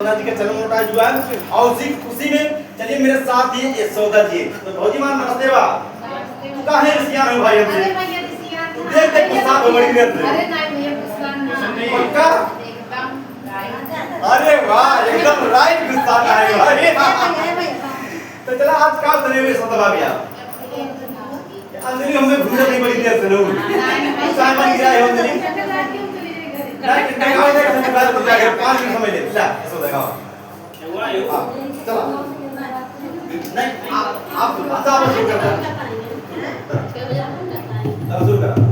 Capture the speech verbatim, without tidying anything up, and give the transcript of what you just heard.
यशोदा जी का जन्म होता है जुआन, और उसी खुशी में चलिए मेरे साथ ये यशोदा जी। तो भौजी मान नमस्ते बा। नमस्ते। तू काहे रिसियान हो भाई हमसे? अरे भैया रिसियान तू ना। देख देख गुस्सा हो बड़ी देर से। अरे नहीं भैया गुस्सा ना। पक्का? एकदम right। अरे वाह, एकदम right गुस्सा ना है भाई। तो चला आज का सुने हुए यशोदा भाभी आप? अंजलि, हमें भूल गई बड़ी देर से लोग। चाय पानी गिराए हो अंजलि? नहीं, नहीं, नहीं, नहीं, नहीं, नहीं, पाँच मिनट समय ले। ला, ऐसा बताओ। हाँ, चला। नहीं, आप, आप, आप शुरू करता। चला, शुरू करा।